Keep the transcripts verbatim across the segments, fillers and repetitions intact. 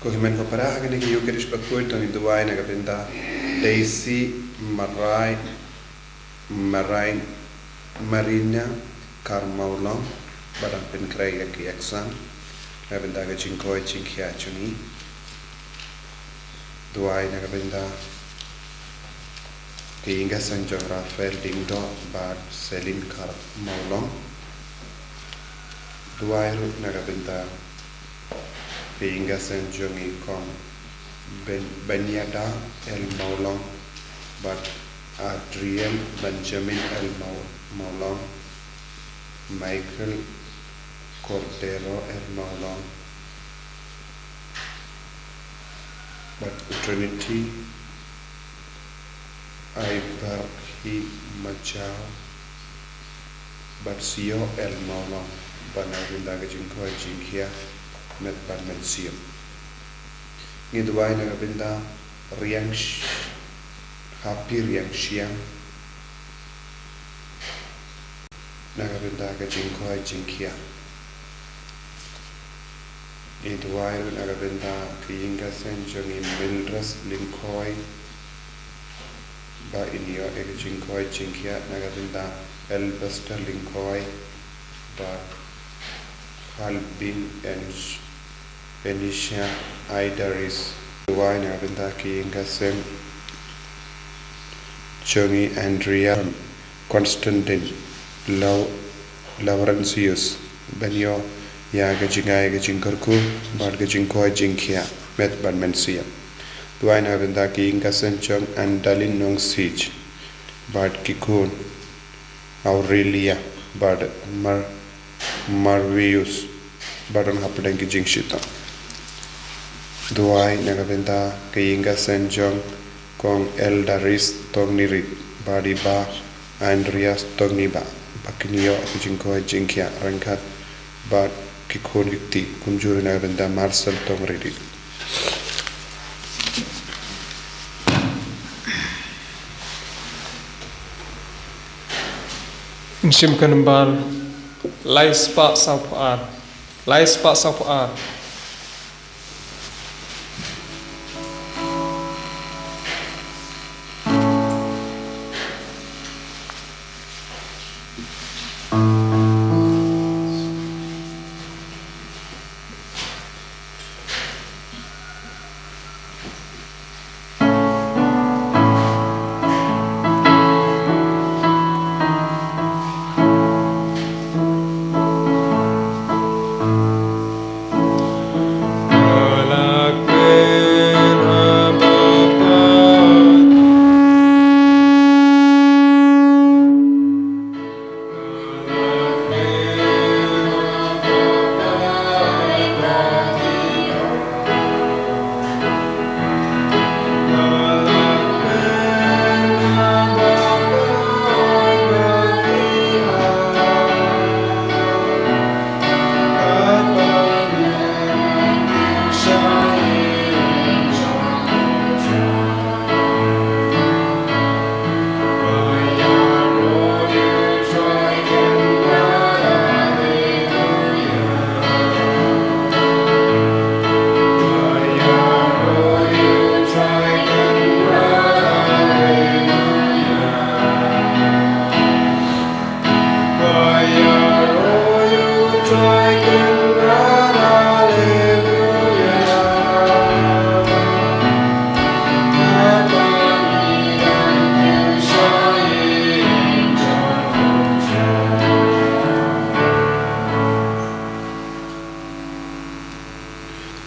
Ko hynmen ko para, ha kane ka Eucharist bakhuid to ngin duwai na ka bynta Daisy Marai, Marai, Marina Karmaulong, ba dang pynkhreh ïa ki exam, na ka bynta ka jingkoit jingkhiah jong ngi. Duwai na ka bynta ka ïing ka sem jong Raphael Diengdoh bad Celine Karmaulong. Duwai ruh na ka bynta ka ïing ka sem jong i Kong Ben-, Beniada L Maulong bad Adrian Benjamin L Mau-, Maulong, Michael Cordero L Maulong bad Trinity Ibrahim Majau bad Sio L Maulong, ba na ka bynta ka jingkoit jingkhiah met bad mynsiem. Ngi duwai na ka bynta Riang Sh-, Happy Riang Shiang, na ka bynta ka jingkoit jingkhiah. Ngi duwai ruh na ka bynta ka ïing ka sem jong i Mildred Lyngkhoi, ba in ïoh ïa ka jingkoit jingkhiah, na ka bynta Elbester Lyngkhoi bad Halbin Ens-, Enisha Aidaris. Duwai na ka bynta ka ïing ka sem jong i Andrea Constantine Lau-, Laurentius, ban ïoh ïa ka jingai ka jingkyrkhu bad ka jingkoit jingkhiah met bad mynsiem. Duwai na ka bynta ka ïing ka sem jong Andalin Nongsiej bad ki khun Aurelia bad Mar-, Marvius, ba don hapdeng ki jingshitom. Duwai na ka bynta ka ïing ka sem jong Kong Eldaris Tongnirit bad i Bah Andreas Tongniba, ba kin ïoh ka jingkoit jingkhiah ryngkat bad ki khun ki kti, kumjuh na ka bynta Marcel Tongnirit. Ngin shim ka nambar lai spah sawphew ar. Lai spah sawphew ar.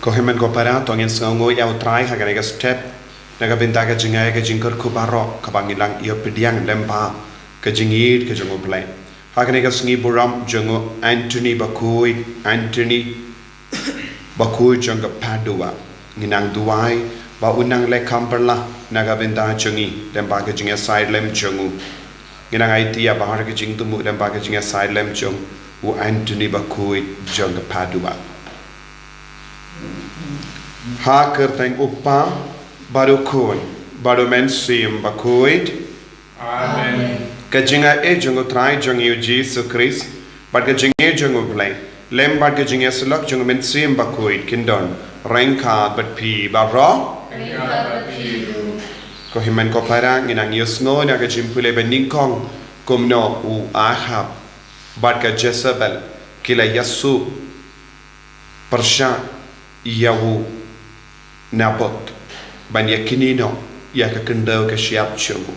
Ko hynmen ko para, to ngin sngewnguh ïa U Trai ha kane ka step, na ka bynta ka jingai ka jingkyrkhu baroh kaba ngi la ïoh pdiang lyngba ka jingïeit ka jong U Blei. Ha kane ka sngi burom jong u Anthony Bakhuid, Anthony Bakhuid jong ka Padua. Ngi nang duwai ba un nang leh kham pyrshah na ka bynta jong ngi lyngba ka jingïasaid lem jong u. Ngi nang aiti ïa baroh ki jingthmu lyngba ka jingïasaid lem jong u Anthony Bakhuid jong ka Padua. Ha ka kyrteng U Kpa, bad U Khun, bad U Mynsiem Bakhuid. Amen. Ka jingaiei jong U Trai jong ngi U Jisu Khrist, bad ka jingïeit jong U Blei, lem bad ka jingïasyllok jong U Mynsiem Bakhuid kin don Ryngkat bad phi baroh. Ryngkat bad phi ruh. Ko hynmen ko para, ngi nang ïohsngew na ka jingpule ba nyngkong kumno u Ahab bad ka Jezebel ki la ïasuh pyrshah ïa u Naboth ban ïa kine noh ïa ka khyndew ka shyiap jong u,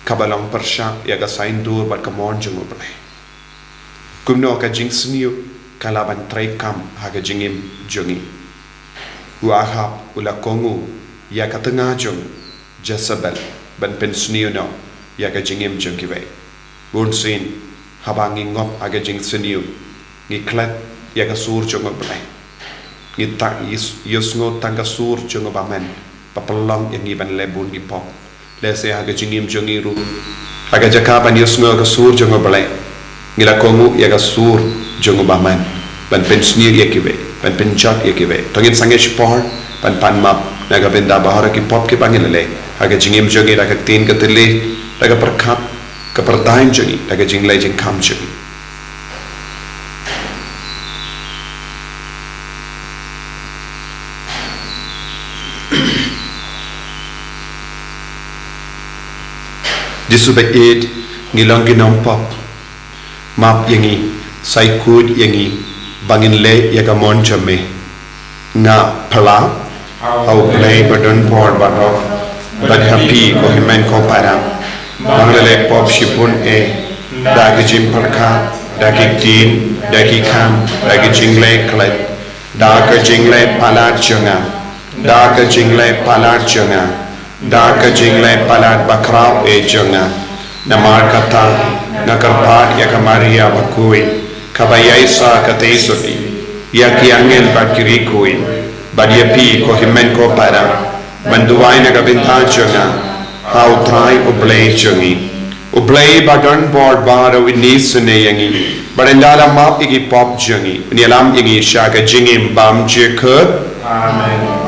kaba long pyrshah ïa ka saiñdur bad ka mon jong U Blei. Kumno ka jingsniew ka lah ban treikam ha ka jingim jong ngi. U Ahab u la kohnguh ïa ka tnga jong Jezebel ban pynsniew noh ïa ka jingim jong kiwei. Bunsien, haba ngi ngop ha ka jingsniew, ngi klet ïa ka sur jong U Blei. Ngi ta ïohsngew tang ka sur jong u bymman ba pynlong ïa ngi ban leh bun ki pop. Lehse ha ka jingim jong ngi ruh, ha ka jaka ban ïohsngew ka sur jong U Blei, ngi la kohnguh ïa ka sur jong u bymman ban pynsniew ïa kiwei, ban pynjot ïa kiwei. To ngin sangeh shipor ban pan map na ka bynta baroh ki pop kiba ngi la leh ha ka jingim jong ngi, da ka ktien ka thylliej, da ka pyrkhat, ka pyrthai jong ngi, da ka jingleh jingkham jong ngi. Jisu ba ïeit, ngi long ki nongpop. Map ïa ngi, sa ïakut ïa ngi ba ngin leh ïa ka mon jong me. Nga phla ha U Blei ba don bor baroh, bad ha phi ko hynmen ko para, ba nga la leh pop shibun eh, da ka jingpyrkhat, da ki ktien, da ki kam, da ki jingleh klet, da ka jingleh palat jong nga, da ka jingleh palat jong nga, da ka jingleh palat bakhraw eh jong nga. Namar kata nga kyrpad ïa ka Maria bakhuid, kaba ïaisah katei sotti ïa ki angel bad ki riewkhuid, bad ïa phi ko hynmen ko para, ban duwai na ka bynta jong nga ha U Trai U Blei jong ngi. U Blei ba don bor baroh un isynei ïa ngi, bad un da la map ïa ki pop jong ngi, un ïalam ïa ngi sha ka jingim bymjukut. Amen.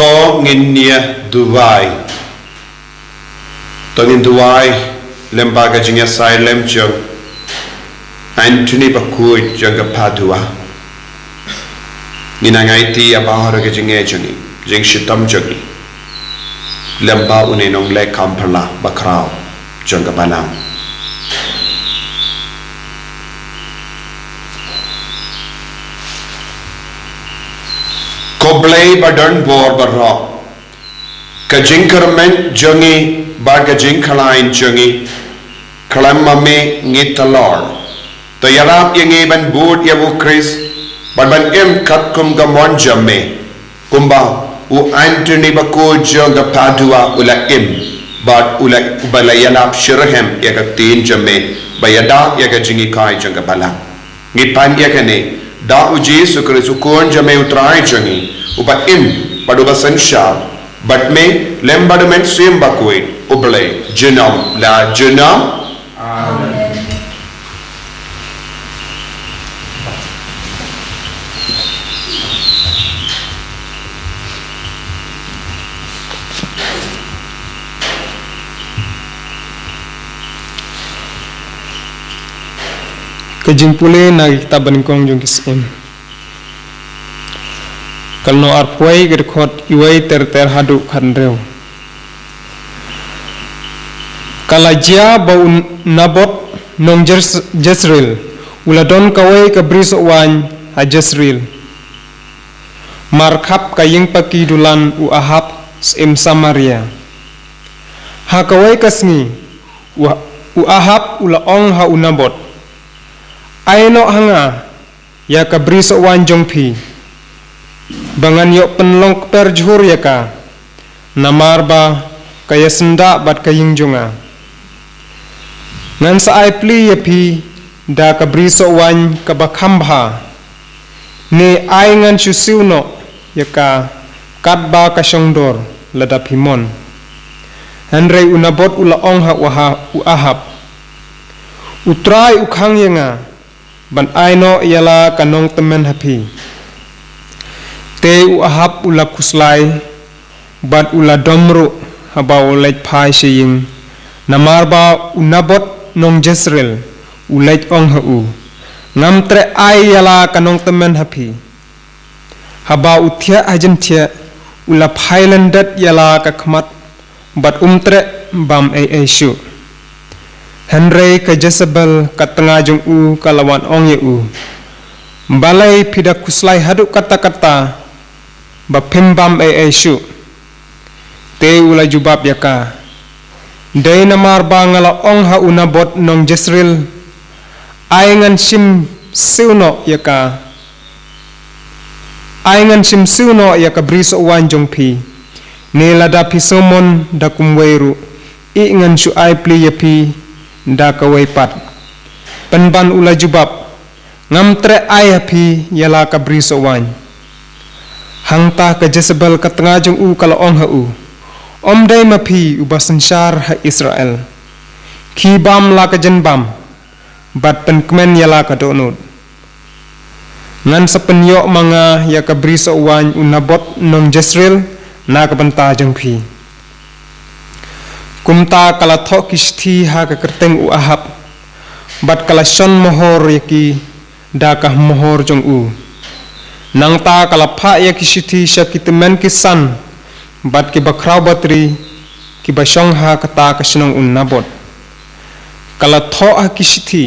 To ngin ïa duwai. To ngin duwai lem bad ka jingïasaid lem jong Anthony bakhuid jong ka Padua. Ngin nang aiti ïa baroh ka jingeh jong ngi, jingshitom jong ngi, lem bad une u nongleh kam pyrshah bakhraw jong ka balang. Ko Blei ba don bor baroh, ka jingkyrmen jong ngi bad ka jingkhlaiñ jong ngi khlem ma me ngit halor. To ïarap ïa ngi ban bud ïa u Khrist bad ban im katkum ka mon jong me, kumba u Anthony bakhuid jong ka Padua u la im bad u la, uba la ïalap shitrhem ïa ka ktien jong me, ba ïada ïa ka jinghikai jong ka balang. Ngi pan ïa kane da u Jisu Khrist u Khun jong me u Trai jong ngi, uba im bad uba synshar bad me lem bad u Mynsiem Bakhuid, U Blei junom la junom. Amen. Ka jingpule na ki kitab banyngkong jong ki Syiem. Ka lynnong arphew wei, ka dkhot wei ter ter haduh khathynriew. Ka la jia ba u Naboth nong Jes-, Jesreel u la don kawei ka brisoh waiñ ha Jesreel, markhap ka ïing paki dulan u Ahab, syiem Samaria. Ha kawei ka sngi, u, u Ahab u la ong ha u Naboth, "Ai noh ha nga ïa ka brisoh waiñ jong phi, ba ngan ïoh pynlong kper jhur ïa ka, namar ba ka ïasyndah bad ka ïing jong nga. Ngan sa ai pli ïa phi da ka brisoh waiñ kaba kham bha, ne ai ngan shu siew noh ïa ka katba ka shongdor lada phi mon." Hynrei u Naboth u la ong ha u Aha-, u Ahab, "U Trai u khang ïa nga ban ai noh ïa la ka nongtymmen ha phi." Te u Ahab u la khuslai, bad u la dom ruh haba u leit phai sha ïing, namar ba u Naboth nong Jesreel u leit ong ha u, "Ngam treh ai ïa la ka nongtymmen ha phi." Haba u thiah ha jingthiah, u la phai lyndet ïa la ka khmat, bad um treh bam ei ei shuh. Hynrei ka Jesebel ka tnga jong u ka la wan ong ïa u, "Balei phi da khuslai haduh katta katta ba phim bam ei ei shuh?" Te u la jubab ïa ka, "Dei namar ba nga la ong ha u Naboth nong Jesreel, ai ngan shim siew noh ïa ka, ai ngan shim siew noh ïa ka brisoh waiñ jong phi, ne lada phi sngew mon da kumwei ruh, ïeh ngan shu ai pli ïa phi da kawei pat." Pynban u la jubab, "Ngam treh ai ha phi ïa la ka brisoh waiñ." Hangta ka Jesebel ka tnga jong u ka la ong ha u, "Ym dei ma phi uba synshar ha Israel. Khie bam la ka jingbam, bad pynkmen ïa la ka dohnud. Ngan sa pynïoh ma nga ïa ka brisoh waiñ u Naboth nong Jesreel na ka bynta jong phi." Kumta ka la thoh ki shithi ha ka kyrteng u Ahab, bad ka la shon mohor ïa ki da ka mohor jong u. Nangta ka la phah ïa ki shithi sha ki tymmen ki san bad ki bakhraw batri kiba shong ha kata ka shnong u Naboth. Ka la thoh ha ki shithi,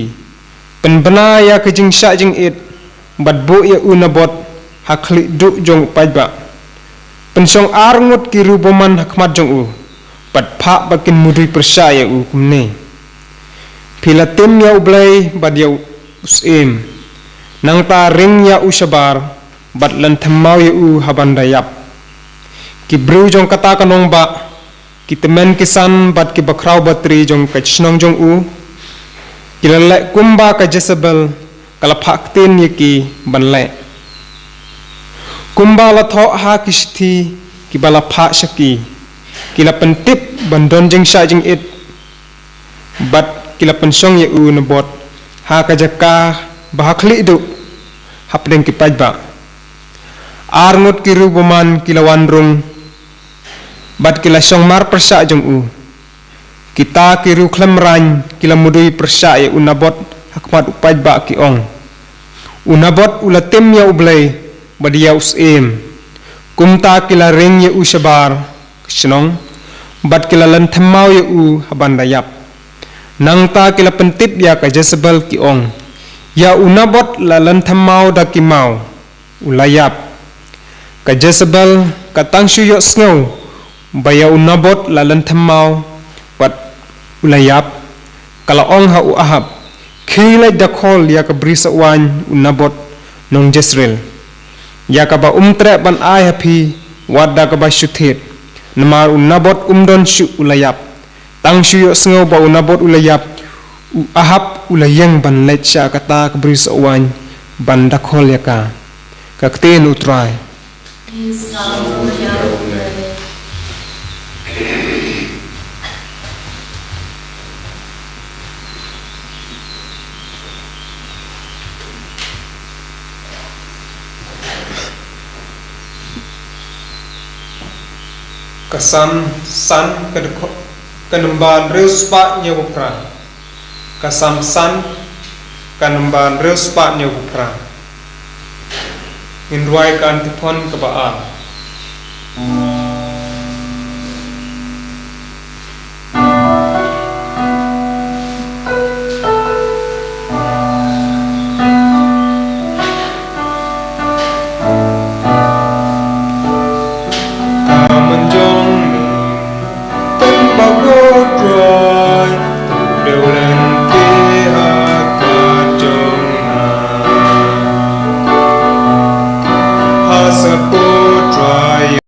"Pynbna ïa ka jingshah jingit, bad buh ïa u Naboth ha khlieh duh jong u paidbah. Pynshong ar ngut ki riewbymman ha khmat jong u, bad phah ba kin mudui pyrshah ïa u kumne: Phi la tim ïa U Blei bad ïa u syiem. Nangta ring ïa u shabar, bad lynthem maw ïa u ha ban da ïap." Ki briew jong kata ka nongbah, ki tymmen ki san bad ki bakhraw batri jong ka shnong jong u, ki la leh kumba ka Jesebel ka la phah ktien ïa ki ban leh. Kumba la thoh ha ki shithi kiba la phah sha ki, ki la pyntip ban don jingshah jingit, bad ki la pynshong ïa u Naboth ha ka jaka ba ha khlieh duh hapdeng ki paidbah. Ar ngut ki riewbymman ki la wan rung, bad ki la shong marpyrshah jong u. Kita ki riewkhlem rain ki la mudui pyrshah ïa u Naboth ha khmat u paidbah, ki ong: "U Naboth u la tim ïa U Blei bad ïa u syiem." Kumta ki la ring ïa u shabar ka shnong, bad ki la lynthem maw ïa u ha ban da ïap. Nangta ki la pyntip ïa ka Jesebel, ki ong: "Ïa u Naboth la lynthem maw da ki maw, u la ïap." Ka Jesebel ka tang shu ïohsngew ba ïa u Naboth la lynthem maw bad u la ïap, ka la ong ha u Ahab: "Khie leit da khol ïa ka brisoh waiñ u Naboth nong Jesreel, ïa kaba um treh ban ai ha phi wat da kaba shu thied, namar u Naboth um don shuh u la ïap." Tang shu ïohsngew ba u Naboth u la ïap, u Ahab u la ïeng ban leit sha kata ka brisoh waiñ ban da khol ïa ka. Ka ktien U Trai. Ka Salm san, ka dkhot, ka nombar hynriew spah hynñiew phra. Ka Salm san, Ka nombar hynriew spah hynñiew phew phra. Ngin duwai ka antiphon kaba ar. Ka mynjong me, pynpaw ko Trai, dewlen ki ha ka jong nga. Ha sa ko Trai,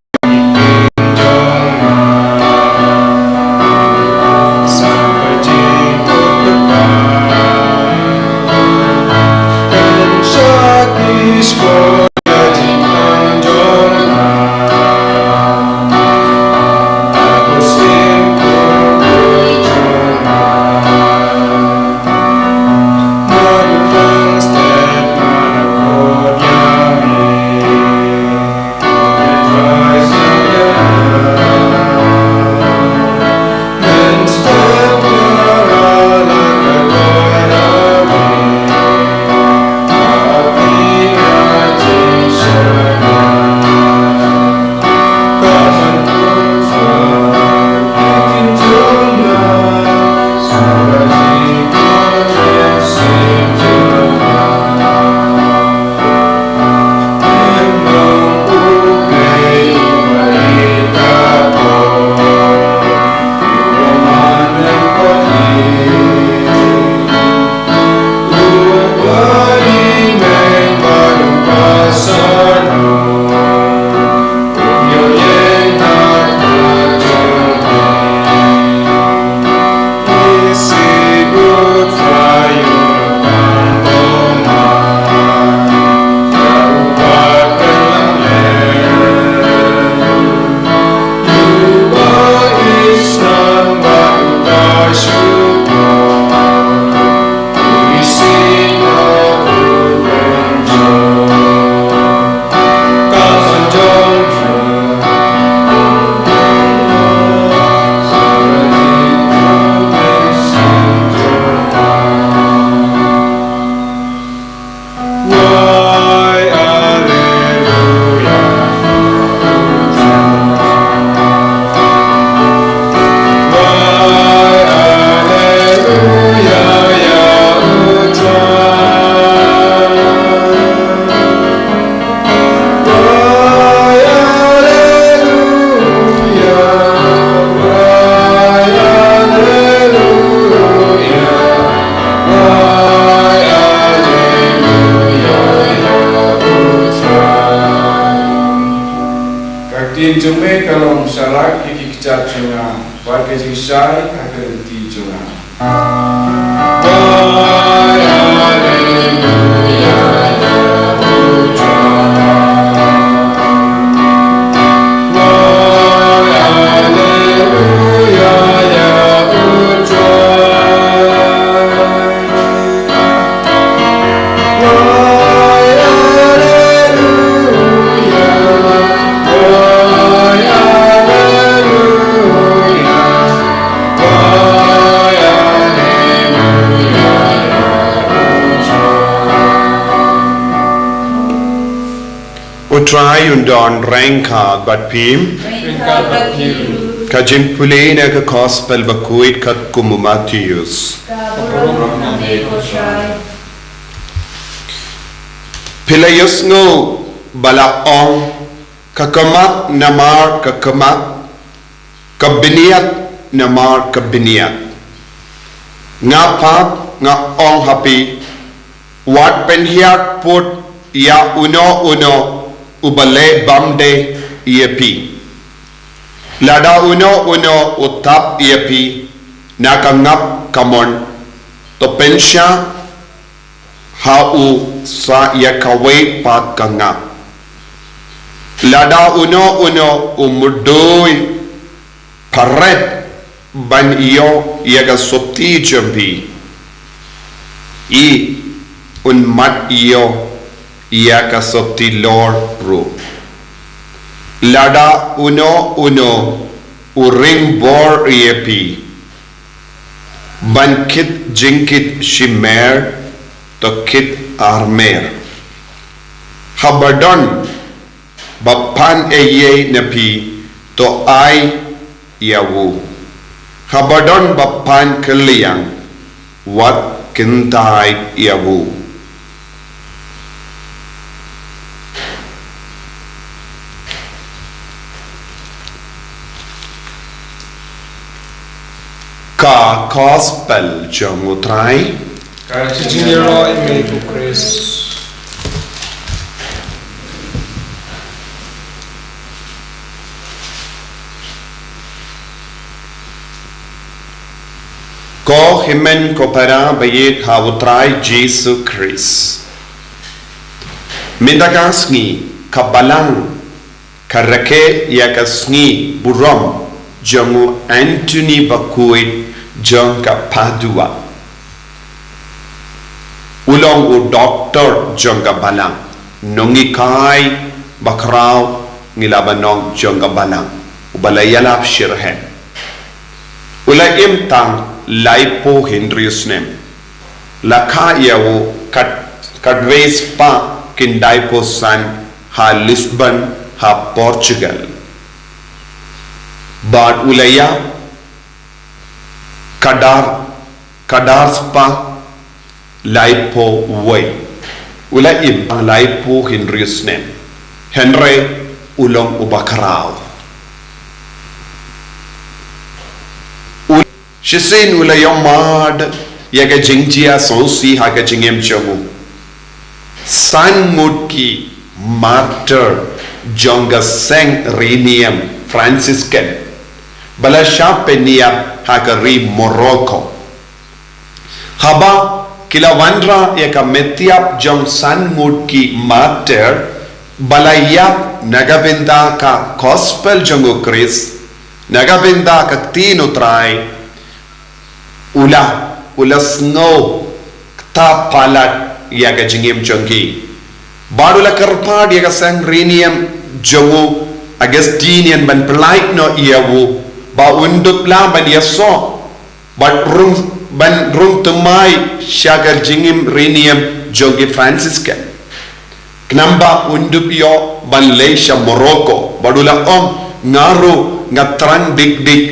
Ka ktien jong me ka long sharak ïa ki kjat jong nga, bad ka jingshai ha ka lynti jong nga. U Trai un don ryngkat bad phi. Ryngkat bad phi ruh. Ka jingpule na ka Gospel bakhuid katkum u Mathaios. Ka burom ha me ko Trai. Phi la ïohsngew ba la ong, ka khmat namar ka khmat, ka bniat namar ka bniat. Nga pat nga ong ha phi, wat pynhiar pud ïa uno uno uba leh bymdei ïa phi. Lada uno uno u tap ïa phi na ka ngap kamon, to pynshah ha u sa ïa kawei pat ka ngap. Lada uno uno u mudui pyrthei ban ïoh ïa ka sotti jong phi, i un mat ïoh ïa ka sotti lor ruh. Lada uno uno u ring bor ïa phi ban kit jingkit shimer, to kit armer. Haba don ba pan ei ei na phi, to ai ïa u. Haba don ba pan kylliang, wat kyntait ïa u. Ka Gospel jong U Trai. Ka jingïaroh ïa me ko Khrist. Ko hynmen ko para ba ïeit ha U Trai Jisu Khrist. Mynta ka sngi ka balang ka rakhe ïa ka sngi burom jong u Anthony Bakhuid jong ka Padua. U long u doktor jong ka balang. Nonghikai bakhraw, ngi lah ban ong, jong ka balang, uba la ïalap shitrhem. U la im tang laiphew hynriew snem. La kha ïa u kat, katwei spah khyndai phew san ha Lisbon, ha Portugal. Bad u la ïap kadar, kadar spah laiphew wei. U la im tang laiphew hynriew snem. Hynrei u long u bakhraw. U, shisien u la ïohmad ïa ka jingjia sngewsih ha ka jingim jong u. San ngut ki martyr jong ka seng riewniam Franciscan ba la shah pynïap ha ka ri Morocco. Haba ki la wanrah ïa ka met ïap jong san ngut ki martyr ba la ïap na ka bynta ka Gospel jong U Khrist, na ka bynta ka ktien U Trai, u la, u la sngew kta palat ïa ka jingim jong ki. Bad u la kyrpad ïa ka seng riewniam jong u Augustinian ban pyllait noh ïa u, ba un dup lah ban ïasoh bad rung, ban rung thymmai sha ka jingim riewniam jong ki Franciscan. Khnang ba un dup ïoh ban leit sha Morocco, bad u la ong, nga ruh nga thrang dik dik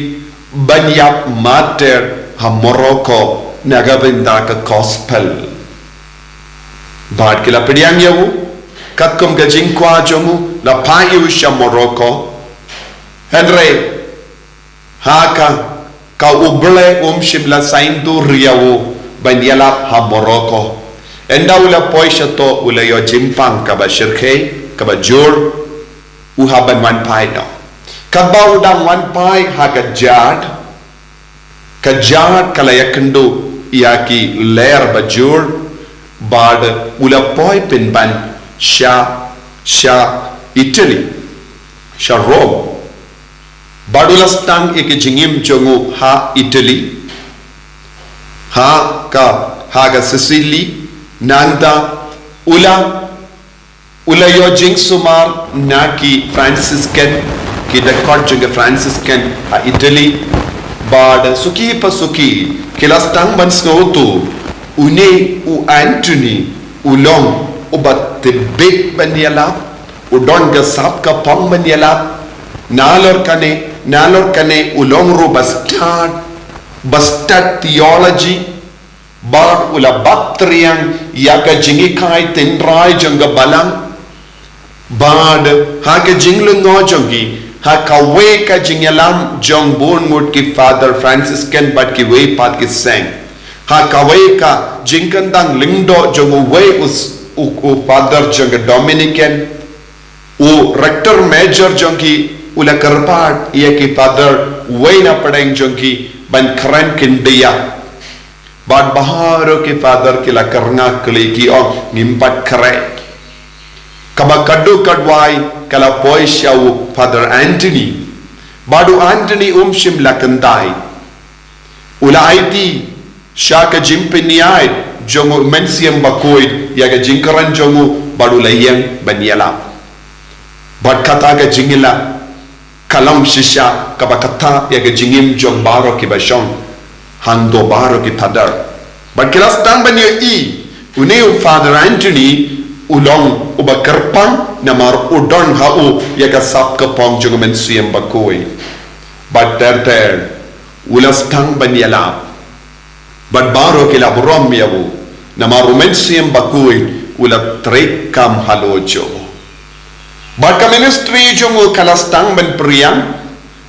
ban ïap martyr ha Morocco na ka bynta ka Gospel. Bad ki la pdiang ïa u, katkum ka jingkwah jong u, la phah ïa u sha Morocco. Hynrei ha ka, ka U Blei um shym la saiñdur ïa u ban ïalap ha Morocco. Ynda u la poi shato u la ïoh jingpang kaba shyrkhei, kaba jur, u hap ban wan phai noh. Katba u dang wan phai ha ka jhad, ka jhad ka la ïakynduh ïa ki lyer ba jur, bad u la poi pynban sha, sha Italy, sha Rome. Bad u la sdang ïa ka jingim jong u ha Italy, ha ka, ha ka Sicily, nangta u la, u la ïoh jingsumar na ki Franciscan, ki dkhot jong ki Franciscan ha Italy. Bad suki pa suki ki la sdang ban sngewthuh, une u Anthony u long uba tip beit ban ïalap, u don ka sap ka phong ban ïalap. Nalor kane, nalor kane u long ruh ba stad, ba stad theology, bad u la bat triang ïa ka jinghikai tynrai jong ka balang. Bad ha ka jinglyngngoh jong ki, ha kawei ka jingïalam jong bun ngut ki Father Franciscan bad kiwei pat ki seng, ha kawei ka jingkyndang lyngdoh jong uwei u s-, u, u Father jong ka Dominican, u rector major jong ki u la kyrpad ïa ki Father wei na pdeng jong ki ban kren khyndiat. Bad baroh ki Father ki la kyrngah kylli, ki ong, ngim pat khreh. Kaba khatduh khatwai ka la poi sha u Father Anthony. Bad u Anthony um shym la kyntait. U la aiti sha ka jingpynïaid jong u Mynsiem Bakhuid ïa ka jingkren jong u, bad u la ïeng ban ïalap. Bad kata ka jingïalap ka long shisha kaba kata ïa ka jingim jong baroh kiba shong hangto, baroh ki Father. Bad ki la sdang ban ïohi Une u Father Anthony u long uba kyrpang namar u don ha u ïa ka sap ka pong jong u Mynsiem Bakhuid. Bad ter ter u la sdang ban ïalap. Bad baroh ki la burom ïa u namar u Mynsiem Bakhuid u la trei kam halor jong u. Bad ka ministry jong u ka la sdang ban phriang,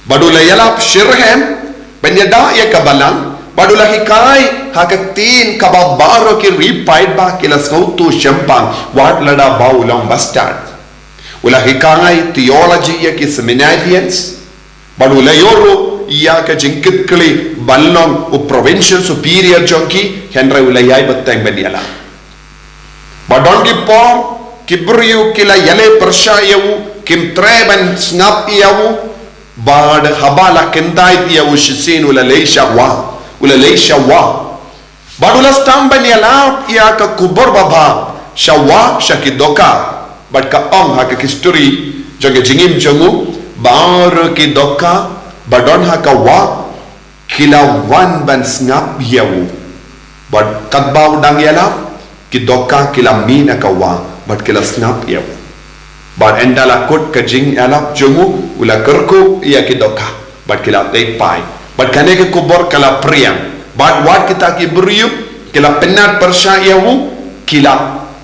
bad u la ïalap shitrhem ban ïada ïa ka balang, bad u la hikai ha ka ktien kaba baroh ki riewpaidbah ki la sngewthuh shemphang wat lada ba u long bastard. U la hikai theology ïa ki seminarians, bad u la ïoh ruh ïa ka jingkitkhlieh ban long u provincial superior jong ki, hynrei u la ïai bteng ban ïalap. Ba don ki por ki briew ki la ïaleh pyrshah ïa u, kim treh ban sngap ïa u. Bad haba la kyntait ïa u shisien u la leit sha wah, u la leit sha wah. Bad u la sdang ban ïalap ïa ka khubor babha sha wah, sha ki dohkha. Bad ka ong ha ka history jong ka jingim jong u, baroh ki dohkha ba don ha ka wah ki la wan ban sngap ïa u. Bad katba u dang ïalap, ki dohkha ki la mih na ka wah bad ki la sngap ïa u. Bad ynda la kut ka jingïalap jong u, u la kyrkhu ïa ki dohkha bad ki la tei phai. Bad kane ka khubor ka la phriang, bad wat kita ki briew ki la pynnat pyrshah ïa u, ki la,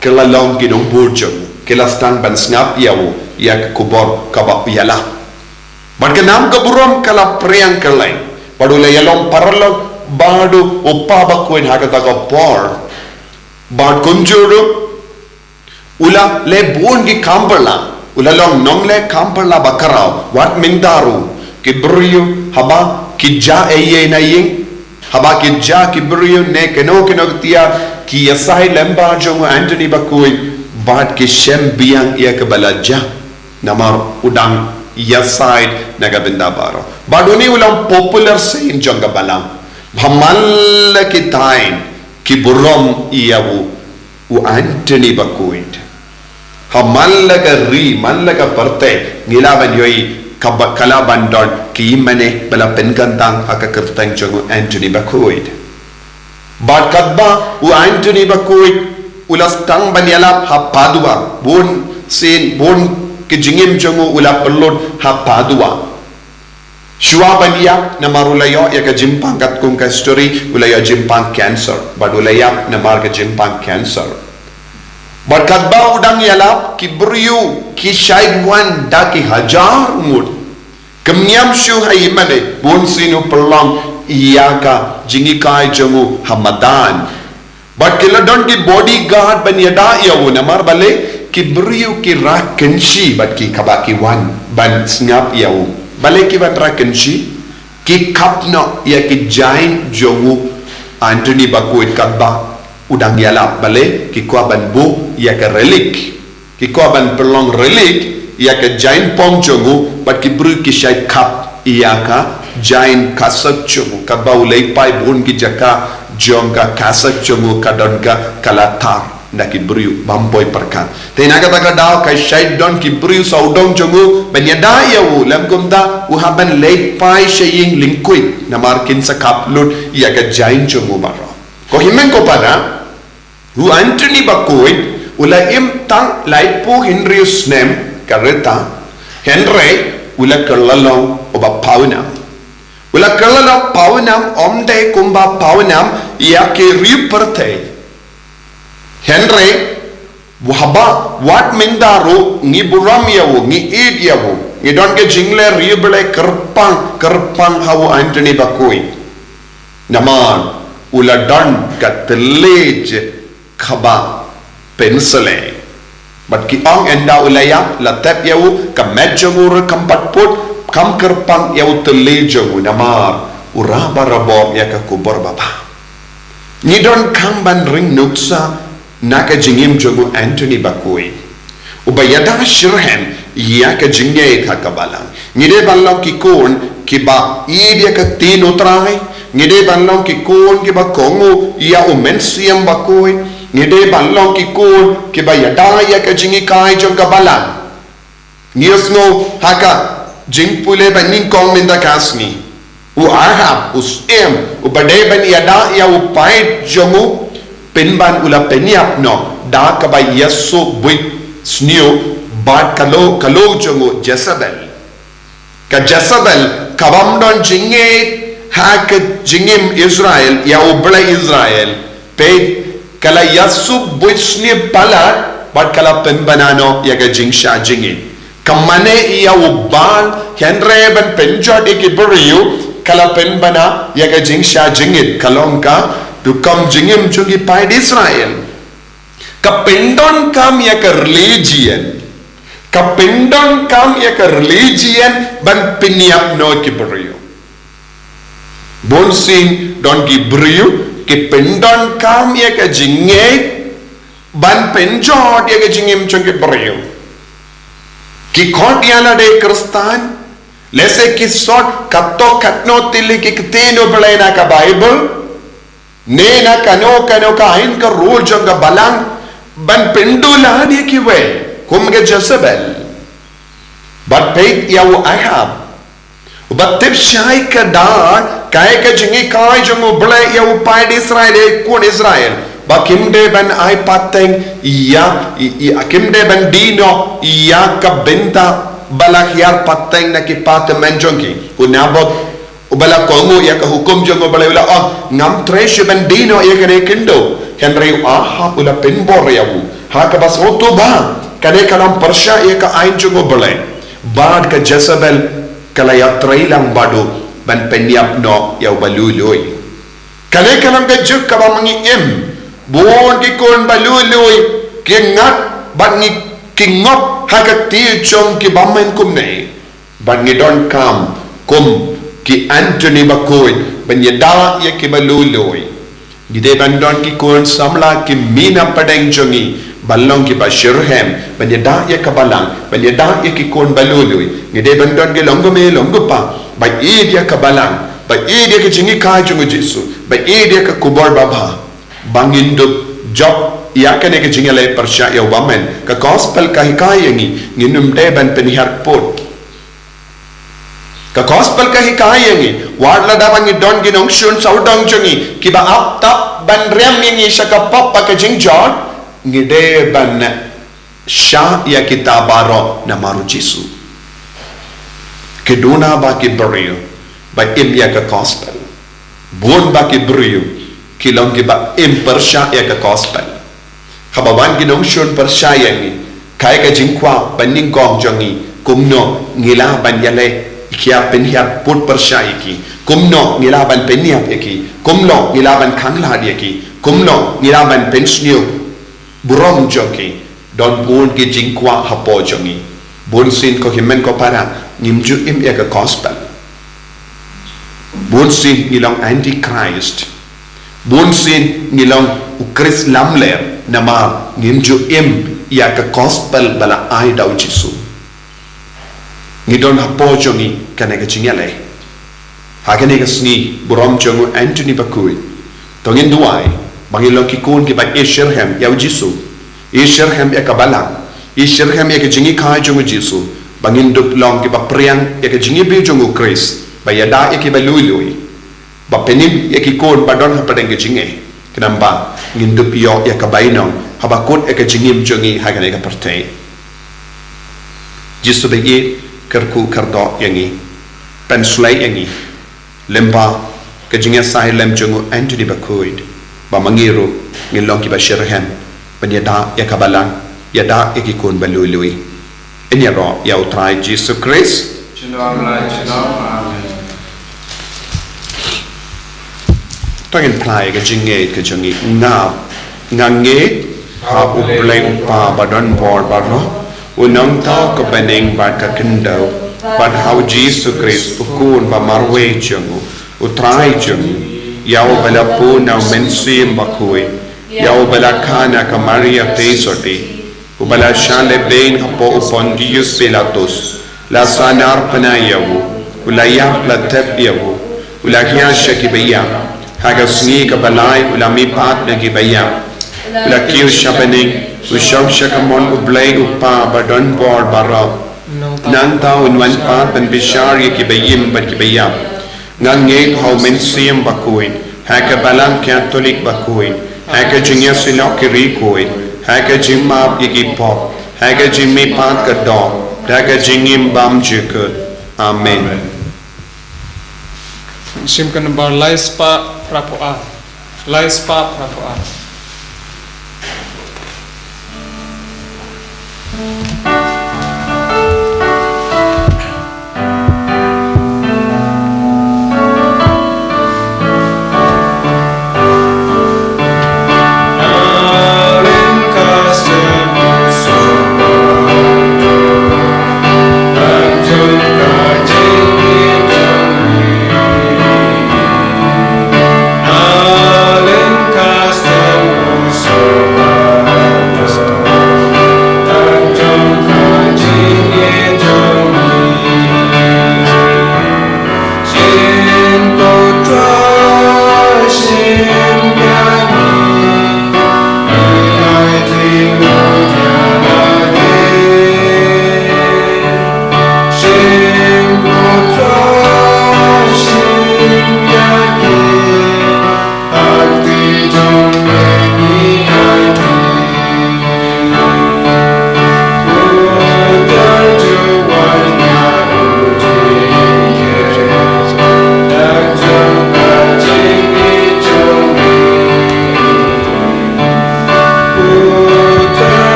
ki la long ki nongbud jong u, ki la sdang ban sngap ïa u ïa ka khubor kaba u ïalap. Bad ka nam ka burom ka la phriang kylleng. Bad u la ïalong paralok bad u Papa Bakhuid ha kata ka por. Bad kumjuh ruh u la leh bun ki kam phylla, u la long nongleh kam phylla ba khraw. Wat mynta ruh ki briew haba ki jia ei ei na ïing, haba ki jia ki briew ne kano kano ka tiar, ki ïasaid lyngba jong u Anthony Bakhuid bad ki shem biang ïa kaba la jia. Namar u dang ïasaid na ka bynta baroh. Bad une u long popular saint jong ka balang. Ha man la ki thaiñ ki burom ïa u, u Anthony Bakhuid. Ha man la ka ri, man la ka pyrthei, ngi lah ban ïohi kaba, ka lah ban don ki mane ba la pynkyntang ha ka kyrteng jong u Anthony Bakhuid. Bad katba u Anthony Bakhuid u la sdang ban ïalap ha Padua, bun sien, bun ki jingim jong u u la pynlut ha Padua. Shuwa ban ïap, namar u la ïoh ïa ka jingpang, katkum ka history, u la ïoh jingpang cancer. Bad u la ïap namar ka jingpang cancer. Bad katba u dang ïalap, ki briew ki shait wan da ki hajar ngut. Kim ñiam shuh ha i mane, bun sien u pynlong ïa ka jinghikai jong u ha madan. Bad ki la don ki bodyguard ban ïada ïa u, namar balei? Ki briew ki rah kynshi bad ki kaba ki wan ban sngap ïa u. Balei ki wan rah kynshi? Ki khap noh ïa ki jaiñ jong u Anthony Bakhuid katba u dang ïalap. Balei? Ki kwah ban buh ïa ka relic. Ki kwah ban pynlong relic ïa ka jaiñ pong jong u, bad ki briew ki shait khap ïa ka jaiñ casket jong u. Katba u leit phai, bun ki jaka jong ka casket jong u ka don ka, ka la thar na ki briew bym poi pyrkhat. Te na kata ka daw ka shait don ki briew sawdong jong u ban ïada ïa u, lym kumta u hap ban leit phai sha ïing lyngkhuid, namar kin sa khap lut ïa ka jaiñ jong u baroh. Ko hynmen ko para, u Anthony Bakhuid u la im tang laiphew hynriew snem, ka rta, hynrei u la kylla long uba pawnam. U la kylla long pawnam, ym dei kumba pawnam ïa ki riew pyrthei. Hynrei haba wat mynta ruh ngi burom ïa u, ngi ïeit ïa u, ngi don ka jingleh riewblei kyrpang kyrpang ha u Anthony Bakhuid. Namar u la don ka thylliej kaba pynsleh. Bad ki ong ynda u la ïap, la tep ïa u, ka met jong u ruh kam pat put, kam kyrpang ïa u thylliej jong u, namar u rah barabor ïa ka khubor babha. Ngi donkam ban ring nuksa na ka jingim jong u Anthony Bakhuid, uba ïada shitrhem ïa ka jingïeit ha ka balang. Ngi dei ban long ki khun kiba ïeit ïa ka ktien u Trai. Ngi dei ban long ki khun kiba kohnguh ïa u Mynsiem Bakhuid. Ngi dei ban long ki khun kiba ïada ïa ka jinghikai jong ka balang. Ngi ïohsngew ha ka jingpule ba nyngkong mynta ka sngi, u Ahab, u syiem, uba dei ban ïada ïa u paid jong u, Pynban u la pynïap noh da kaba ïasyllok buit sniew bad ka lo, ka lo jong u Jezebel. Ka Jezebel kabym don jingngeit ha ka jingim Israel, ïa u Blei Israel. Peit, ka la ïasyllok buit sniew palat bad ka la pynbna noh ïa ka jingshah jingit. Ka mane ïa u Baal, hynrei ban pynjot ïa ki briew, ka la pynbna ïa ka jingshah jingit, ka long ka rukom jingim jong ki paid Israel. Ka pyndonkam ïa ka religion. Ka pyndonkam ïa ka religion ban pynïap noh ki briew. Bunsien don ki briew ki pyndonkam ïa ka jingngeit ban pynjot ïa ka jingim jong ki briew. Ki khot ïa lade Khristan, lehse ki sot katto katno tylli ki ktien U Blei na ka Baibl, ne na kano kano ka aiñ ka rule jong ka balang ban pynduh lad ïa kiwei, kum ka Jezebel. Bad peit ïa u Ahab, uba tip shai ka da, kaei ka jinghikai jong U Blei ïa u paid Israel, ïa ki khun Israel, ba kim dei ban ai pateng ïa, i, i, kim dei ban die noh ïa ka bynta ba la hiar pateng na ki phah tymmen jong ki. U Naboth, uba la kohnguh ïa ka hukum jong U Blei, u la ong, ngam treh shuh ban die noh ïa kane ka khyndew. Hynrei u Ahab u la pynbor ïa u ha kaba sngewthuh ba kane ka long pyrshah ïa ka aiñ jong U Blei. Bad ka Jezebel ka la ïatrei lang bad u ban pynïap noh ïa uba lui lui. Kane ka long ka juk kaba ma ngi im. Bun ki khun ba lui lui ki ngat bad ngi, ki ngop ha ka kti jong ki bymman kumne. Bad ngi donkam kum ki Anthony bakhuid ban ïada ïa kiba lui lui. Ngi dei ban don ki khun samla ki mih na pdeng jong ngi ban long kiba shitrhem ban ïada ïa ka balang, ban ïada ïa ki khun ba lui lui. Ngi dei ban don ki long kmie long kpa ba ïeit ïa ka balang, ba ïeit ïa ka jinghikai jong U Jisu, ba ïeit ïa ka khubor babha. Ba ngin dup jop ïa kane ka jingïaleh pyrshah ïa u bymman. Ka gospel ka hikai ïa ngi, ngin ym dei ban pynhiar pud. Ka gospel ka hikai ïa ngi, wat lada ba ngi don ki nongshun sawdong jong ngi kiba ap tap ban riam ïa ngi sha ka pop bad ka jingjot, ngi dei ban shah ïa kita baroh namar U Jisu. Ki duna ba ki briew ba im ïa ka gospel. Bun ba ki briew ki long kiba im pyrshah ïa ka gospel. Haba wan ki nongshun pyrshah ïa ngi, kaei ka jingkwah ba nyngkong jong ngi? Kumno ngi lah ban ïaleh, ïa pynhiar pud pyrshah ïa ki? Kumno ngi lah ban pynïap ïa ki? Kumno ngi lah ban khanglad ïa ki? Kumno ngi lah ban pynsniew burom jong ki? Don bun ki jingkwah hapoh jong ngi. Bunsien ko hynmen ko para, ngim ju im ïa ka gospel. Bunsien ngi long antichrist. Bunsien ngi long u Khrist lamler namar ngim ju im ïa ka gospel ba la ai da U Jisu. Ngi don hapoh jong ngi kane ka jingïaleh. Ha kane ka sngi burom jong u Anthony bakhuid, to ngin duwai ba ngin long ki khun kiba ïeit shitrhem ïa U Jisu, ïeit shitrhem ïa ka balang, ïeit shitrhem ïa ka jinghikai jong U Jisu, ba ngin dup long kiba phriang ïa ka jingïabeh jong U Khrist, ba ïada ïa kiba lui lui, ba pynim ïa ki khun ba don hapdeng ka jingeh. Khnang ba ngin dup ïoh ïa ka bainong haba kut ïa ka jingim jong ngi ha kane ka pyrthei. Jisu ba ïeit, kyrkhu kyrdoh ïa ngi, pynshlei ïa ngi lyngba ka jingïasai lem jong u Anthony bakhuid, ba ma ngi ruh ngin long kiba shitrhem ban ïada ïa ka balang, ïada ïa ki khun ba lui lui. Ngin ïaroh ïa U Trai Jisu Khrist. Junom la junom. Amen. To ngin phla ïa ka jingngeit ka jong ngi. Nga, nga ngeit ha U Blei U Kpa ba don bor baroh, U Nongthaw ka bneng bad ka khyndew, bad ha U Jisu Khrist U Khun ba marwei jong U, U Trai jong ngi, ïa uba la bun na U Mynsiem Bakhuid, ïa uba la kha na ka Maria Theisotti, uba la shah lehbeiñ hapoh u Pontius Pilatus, la sahnarphna ïa u, u la ïap, la thep ïa u, u la hiar sha kiba ïap, ha ka sngi kaba lai u la mihpat na kiba ïap, u la kiew sha bneng, u shong sha kamon U Blei U Kpa ba don bor baroh. Nangta un wan pat ban bishar ïa kiba im bad kiba ïap. Nga ngeit ha U Mynsiem Bakhuid, ha ka Balang Katholik bakhuid, ha ka jingïasyllok ki riewkhuid, ha ka jingmap ïa ki pop, ha ka jingmihpat ka doh, ha ka jingim bymjukut. Amen. Shim ka nambar lai spah phra phew ar. Lai spah phra phew ar.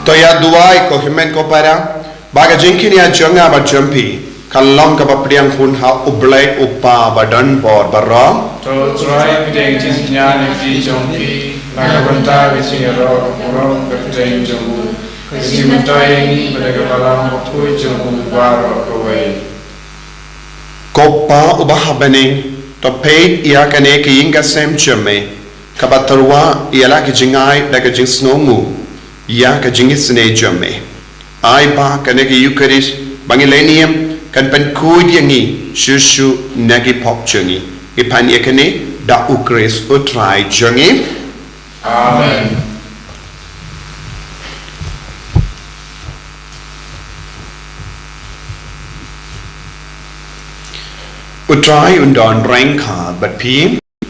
To ïa duwai ko hynmen ko para, ba ka jingkñia jong nga bad jong phi kan long kaba pdiang hun ha U Blei U Kpa ba don bor baroh. To U Trai pdiang jingkñia na ki jong phi na ka bynta ka jingïaroh ka burom ka kyrteng jong u, ka jingmyntoi ïa ngi bad ka balang bakhuid jong u baroh kawei. Ko Pa uba ha bneng, to peit ïa kane ka ïing ka sem jong me, kaba tyrwa ïa la ka jingai da ka jingsngewnguh ïa ka jingisynei jong me. Ai ba kane ka Eukharist ba ngi leh niam kan pynkhuid ïa ngi shuh shuh na ki pop jong ngi. Ngi pan ïa kane da U Khrist U Trai jong ngi. Amen. U Trai un don ryngkat bad phi.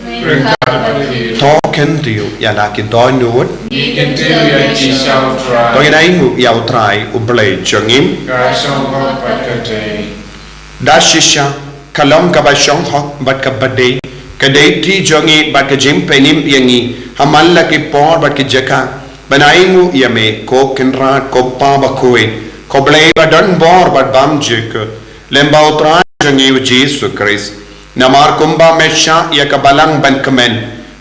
Ryngkat bad phi. To kyntiew ïa la ki dohnud. Ngi kyntiew ïa ki sha U Trai. To ngin ainguh ïa U Trai U Blei jong ngi. Ka shong hok bad ka dei. Da shisha ka long kaba shong hok bad kaba dei, ka dei ti jong ngi bad ka jingpynim ïa ngi ha man la ki por bad ki jaka, ban ainguh ïa me ko Kynrad, ko Pa bakhuid, ko Blei ba don bor bad bymjukut, lem bad U Trai jong ngi U Jisu Khrist. Namar kumba me shah ïa ka balang ban kmen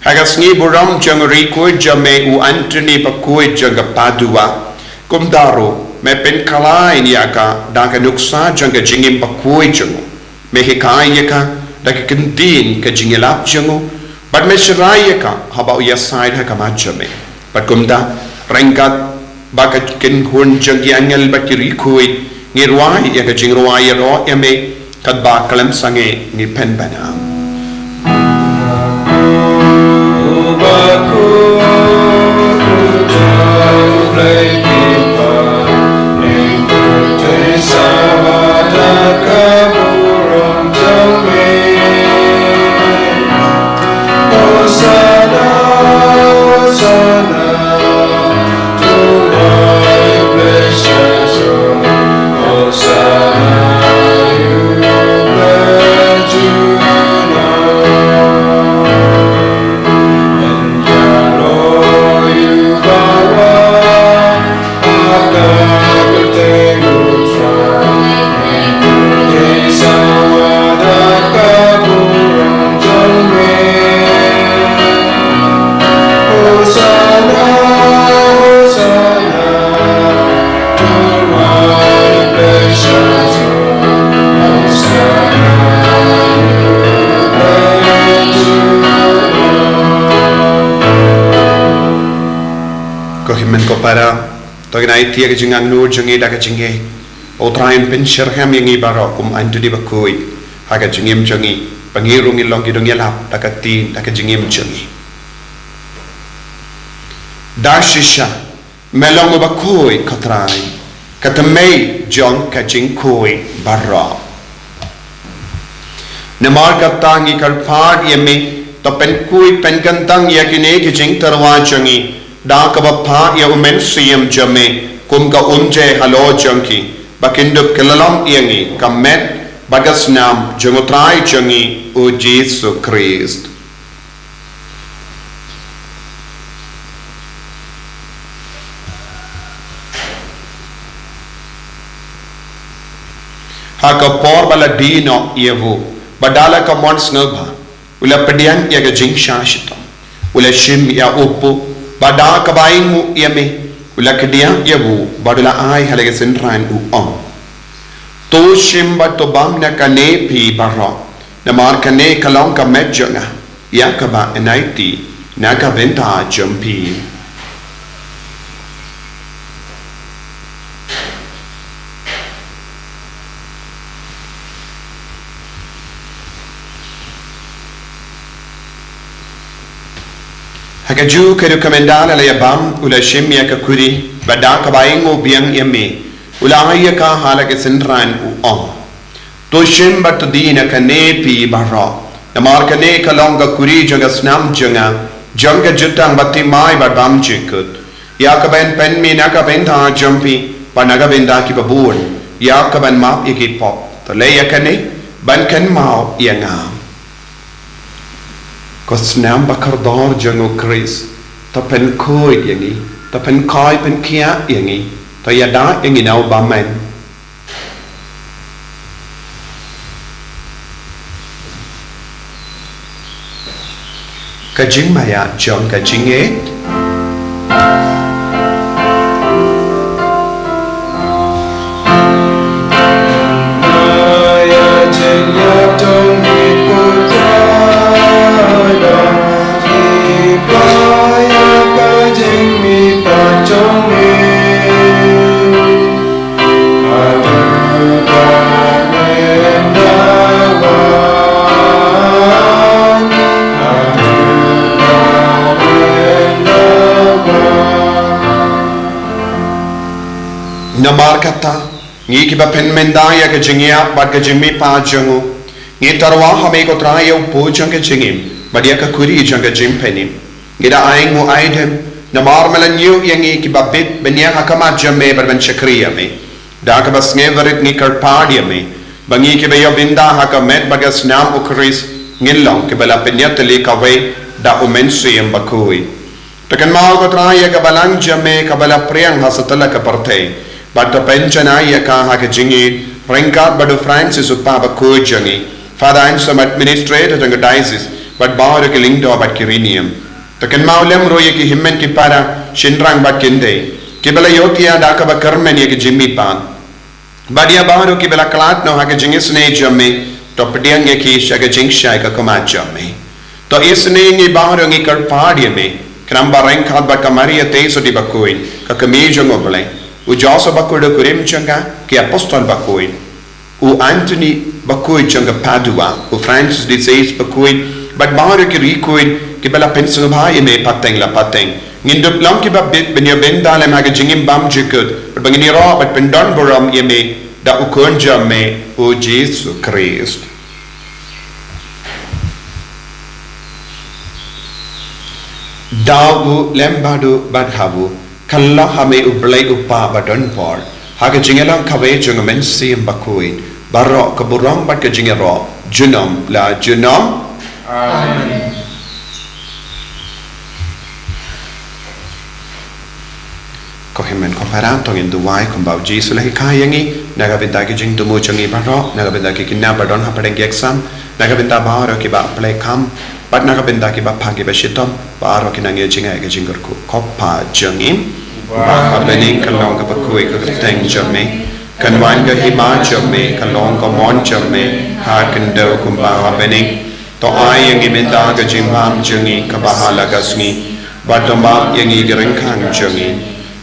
ha ka sngi burom jong u riewkhuid jong me u Anthony bakhuid jong ka Padua, kumta ruh me pynkhlaiñ ïa ka da ka nuksa jong ka jingim bakhuid jong u. Me hikai ïa ka da ka kyntien ka jingïalap jong u, bad me shrai ïa ka haba u ïasaid ha khmat jong me. Bad kumta, ryngkat bad ka kynhun jong ki angel bad ki riewkhuid, ngi rwai ïa ka jingrwai ïaroh ïa me, katba khlem sangeh ngi pynbna. Mynta ko para, to ngin aiti ïa ka jingangnud jong ngi da ka jingngeit. U Trai un pynshyrkhei ïa ngi baroh kum u Anthony bakhuid ha ka jingim jong ngi, ba ngi ruh ngin long ki nongïalap da ka ktien, da ka jingim jong ngi. Da shisha me long u bakhuid, ko Trai, ka tmei jong ka jingkhuid baroh. Namar kata ngi kyrpad ïa me, to pynkhuid pynkyntang ïa kine ki jingtyrwa jong ngi da kaba phah ïa u Mynsiem jong me kum ka umjai halor jong ki, ba kin dup kyllon ïa ngi ka met bad ka snam jong u Trai jong ngi u Jisu Khrist. Ha ka por ba la die noh ïa u, bad da la ka mon sngewbha, u la pdiang ïa ka jingshah shitom, u la shim ïa u puh, bad da kaba ainguh ïa me, u la kdiah ïa u, bad u la ai ha la ka synran, u ong: To shim bad to bam na kane phi baroh, namar kane ka long ka met jong nga, ïa kaba yn aiti na ka bynta jong phi. Ha kajuh ka rukom ynda la ïa bam, u la shim ïa ka khuri, bad da kaba ainguh biang ïa me, u la ai ïa ka ha la ka synran, u ong: To shim bad to die na kane phi baroh, namar kane ka long ka khuri jong ka snam jong nga, jong ka jutang bathymmai bad bymjukut, ïa kaban pynmih na ka bynta jong phi bad na ka bynta kiba bun, ïa kaban map ïa ki pop. To leh ïa kane ban kynmaw ïa nga. Ko snam bakordor jong u Khrist, to pynkhuid ïa ngi, to pynkhuid pynkhiah ïa ngi, to ïada ïa ngi na u bymman. Ka jingmaïa jong ka jingngeit. Namar kata, ngi kiba pynmynda ïa ka jingïap bad ka jingmihpat jong u, ngi tyrwa ha me ko Trai ïa u puh jong ka jingim bad ïa ka khuri jong ka jingpynim. Ngi da ainguh aidem namar me la ñiew ïa ngi kiba bit ban ïeng ha khmat jong me bad ban shakri ïa me. Da kaba sngewrit ngi kyrpad ïa me ba ngi kiba ïoh bynta ha ka met bad ka snam u Khrist ngin long kiba la pynïatylli kawei da u Mynsiem Bakhuid. To kynmaw ko Trai ïa ka balang jong me kaba la pdiang ha satlak ka pyrthei, bad to pynjanai ïa ka ha ka jingïeit ryngkat bad u Francis u Pop bakhuid jong ngi, Father Anselm, administrator jong ka diocese, bad baroh ki lyngdoh bad ki riewniam. To kynmaw lem ruh ïa ki hynmen ki para, shynrang bad kynthei, kiba la ïohthiah da kaba kyrmen ïa ka jingmihpat, bad ïa baroh kiba la khlad noh ha ka jingisynei jong me, to pdiang ïa ki sha ka jingshai ka khmat jong me. To isynei ïa ngi baroh, ngi kyrpad ïa me, khnang ba ryngkat bad ka Maria Theisotti bakhuid, ka Kmie jong u Blei, u Joseph bakhuid u kurim jong ka, ki apostol bakhuid, u Anthony bakhuid jong ka Padua, u Francis de Sales bakhuid, bad baroh ki riewkhuid kiba la pynsngewbha ïa me pateng la pateng, ngin dup long kiba bit ban ïoh bynta lem ha ka jingim bymjukut, bad ba ngin ïaroh bad pyndonburom ïa me da u Khun jong me u Jisu Khrist. Da u lem bad u bad ha u, kylla ha me u Blei u Kpa badonbor, ha ka jingïalang kawei jong u Mynsiem Bakhuid, baroh ka burom bad ka jingïaroh junom la junom. Amen. Ko hynmen ko para, to ngin duwai kumba u Jisu u la hikai ïa ngi, na ka bynta ki jingthmu jong ngi baroh, na ka bynta ki khynnah ba don hapdeng ki exam, na ka bynta baroh kiba pynleit kam, bad na ka bynta kiba phang kiba shitom, baroh kin nang ïa jngai ka jingkyrkhu. Ko Kpa jong ngi uba ha bneng, kan long kaba khuid ka kyrteng jong me, kan wan ka hima jong me, kan long ka mon jong me ha khyndew kumba ha bneng. To ai ïa ngi mynta ka jingbam jong ngi kaba ha la ka sngi, bad to map ïa ngi ki ryngkang jong ngi,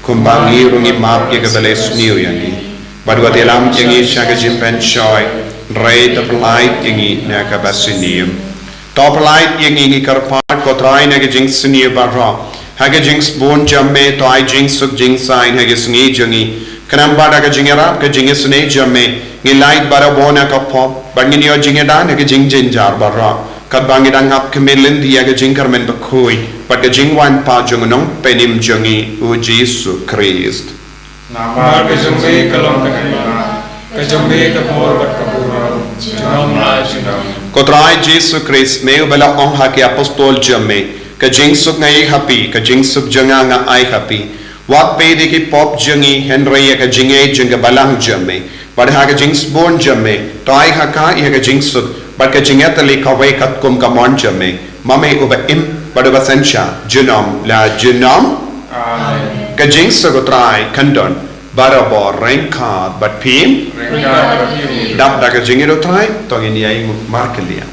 kumba ngi ruh ngi map ïa kiba la sniew ïa ngi. Bad wat ïalam ïa ngi sha ka jingpynshoi, hynrei to pyllait ïa ngi na kaba sniew. To pyllait ïa ngi, ngi kyrpad, ko Trai, na ka jingsniew baroh. Ha ka jingsbun jong me to ai jingsuk jingsaiñ ha ka sngi jong ngi. Khnang ba da ka jingïarap ka jingisynei jong me, ngi lait barabor na ka pop, bad ngin ïoh jingïada na ka jingjynjar baroh, katba ngi dang ap khmih lynti ïa ka jingkyrmen bakhuid bad ka jingwan pat jong u Nongpynim jong ngi, u Jisu Khrist. Namar ka jong me ka long ka hima, ka jong me ka bor bad ka burom, junom la junom. Ko Trai Jisu Khrist, me uba la ong ha ki apostol jong me, ka jingsuk nga ai ha phi, ka jingsuk jong nga nga ai ha phi. Wat peit ïa ki pop jong ngi, hynrei ïa ka jingngeit jong ka balang jong me. Bad ha ka jingsbun jong me, to ai ha ka ïa ka jingsuk bad ka jingïatylli kawei katkum ka mon jong me, ma me uba im bad uba synshar junom la junom. Amen. Ka jingsuk u Trai kan don barabor ryngkat bad phi. Ryngkat bad phi. Dap da ka jingïeit u Trai, to ngin ïa ïeng markylliang.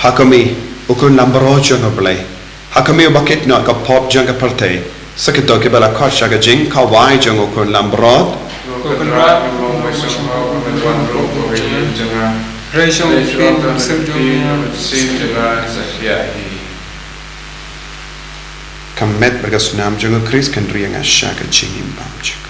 Ha kumne, u khun langbrot jong U Blei, ha kumne uba kit noh ïa ka pop jong ka pyrthei, sa kito kiba la khot sha ka jingkhawai jong u khun langbrot. Ko Kynrad, hynrei shong phi, sim jong phi. Ka met bad ka snam jong u Khrist kan ri ïa nga sha ka jingim bymjukut.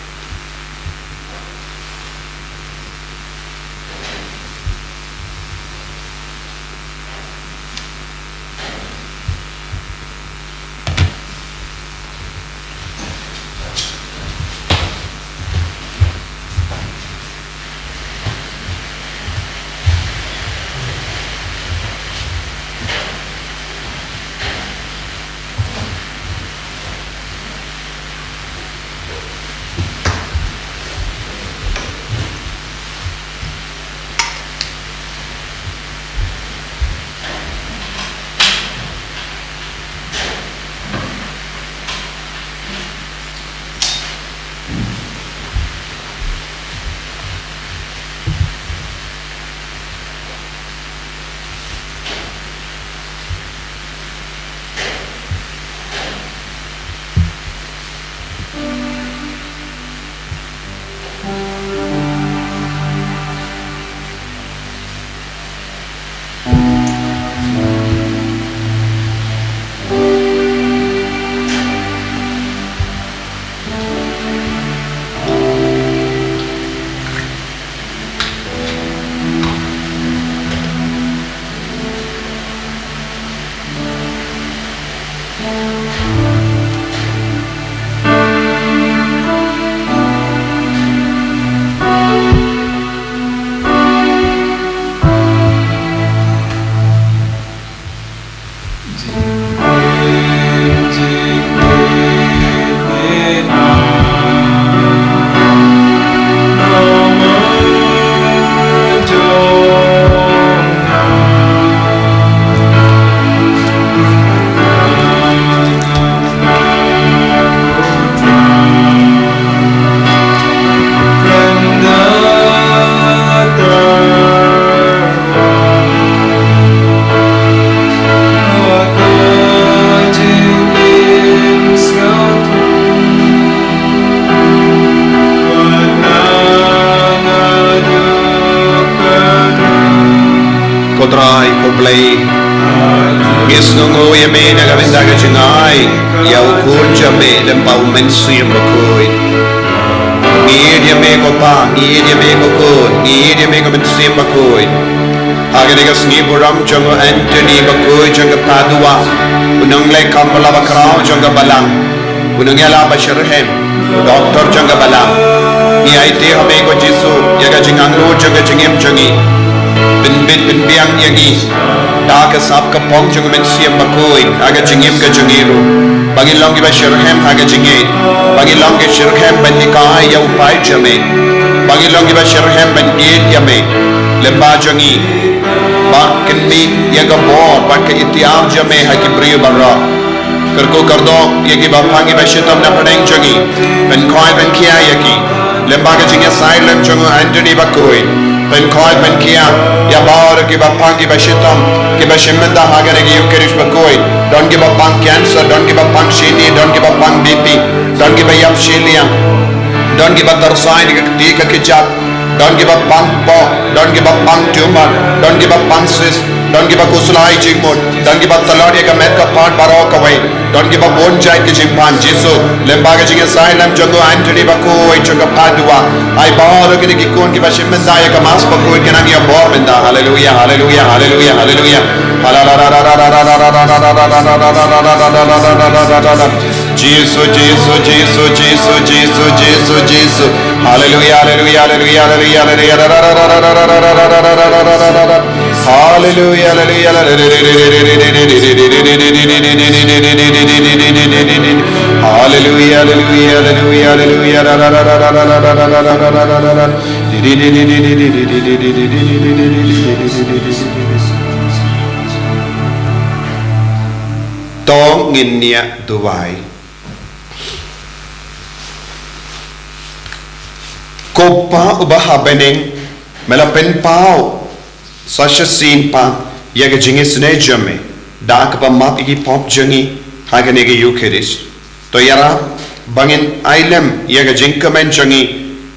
Trai ko Blei. Ngi sngewnguh ïa me na ka bynta ka jingai ïa u khun jong me lem bad u Mynsiem Bakhuid. Ngi ïeit ïa me ko Pa, ngi ïeit ïa me ko Khun, ngi ïeit ïa me ko Mynsiem Bakhuid. Ha kane ka sngi burom jong u Anthony Bakhuid jong ka Padua, u nongleh kam ba la bakhraw jong ka balang, u nongïalam ba shitrhem, u doktor jong ka balang. Ngi aiti ha me ko Jisu ïa ka jingangnud jong ka jingim jong ngi. Pynbit pynbiang ïa ngi da ka sap ka pong jong u Mynsiem Bakhuid ha ka jingim ka jong ngi ruh, ba ngin long kiba shitrhem ha ka jingngeit, ba ngin long ki shitrhem ban hikai ïa u paid jong me, ba ngin long kiba shitrhem ban ïeit ïa me lem bad jong ngi, ba kin mih ïa ka bor bad ka iktiar jong me ha ki briew baroh. Kyrkhu kyrdoh ïa kiba pang kiba shitom na pdeng jong ngi, pynkhoi pynkhia ïa ki lem bad ka jingïasaid lem jong u Anthony Bakhuid. Pynkhoi pynkhia ïa baroh kiba pang kiba shitom, kiba shim bynta ha kane ka Ïukharist Bakhuid. Don kiba pang cancer, don kiba pang shini, don kiba pang B P, don kiba ïap shiliang, don kiba tyrsai na ka kti ka kjat, don kiba pang poh, don kiba pang tumor, don kiba pang cyst, don kiba khuslai jingmut, don kiba tlot ïa ka met ka phad baroh kawei, don kiba bun jait ki jingpang. Jisu, lem bad ka jingïasaid lem jong u Anthony Bakhuid jong ka Padua, ai baroh kine ki khun kiba shim bynta ïa ka Mass Bakhuid kin nang ïa bor bynta. Haleluia, haleluia, haleluia, haleluia. Jisu, Jisu, Jisu, Jisu, Jisu, Jisu. Haleluia, haleluia, haleluia, haleluia, haleluia. Haleluia, haleluia, haleluia. Haleluia, haleluia, haleluia, haleluia. To ngin ïa duwai. Ko Pa uba ha bneng, me la pynpaw sa shisien Pa ïa ka jingisynei jong me da kaba map ïa ki pop jong ngi ha kane ka Ïukharist. To ïarap ba ngin ai lem ïa ka jingkmen jong ngi,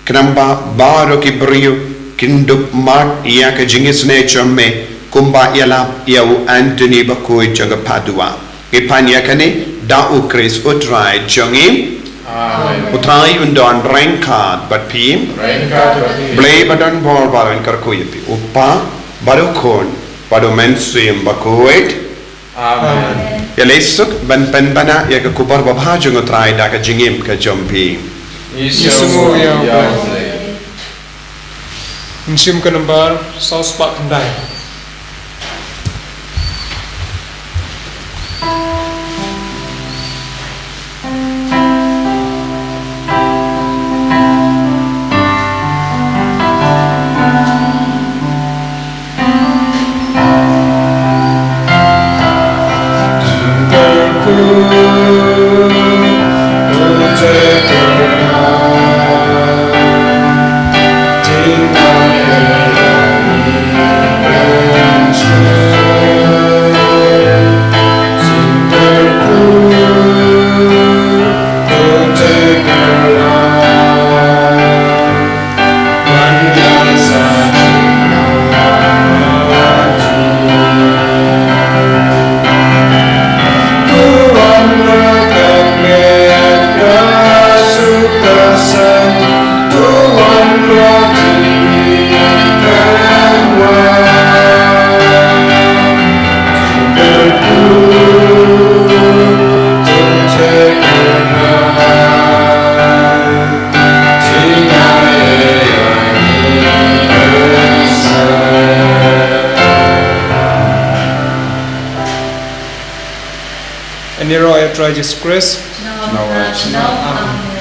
khnang ba baroh ki briew kin dup mad ïa ka jingisynei jong me, kumba ïalap ïa u Anthony Bakhuid jong ka Padua. Ngi pan ïa kane da U Khrist U Trai jong ngi. Amen. U Trai un don ryngkat bad phi. Ryngkat bad phi. Blei ba don bor baroh un kyrkhu ïa phi, U Kpa bad U Khun bad U Mynsiem Bakhuid. Amen. Ïa leit suk ban pynbna ïa ka khubor babha jong U Trai da ka jingim ka jong phi. Ngi sngewnguh ïa U Blei. Mynsiem ka nambar saw spah khyndai. Yn ïaroh ïa U Trai Jisu Khrist. Amen.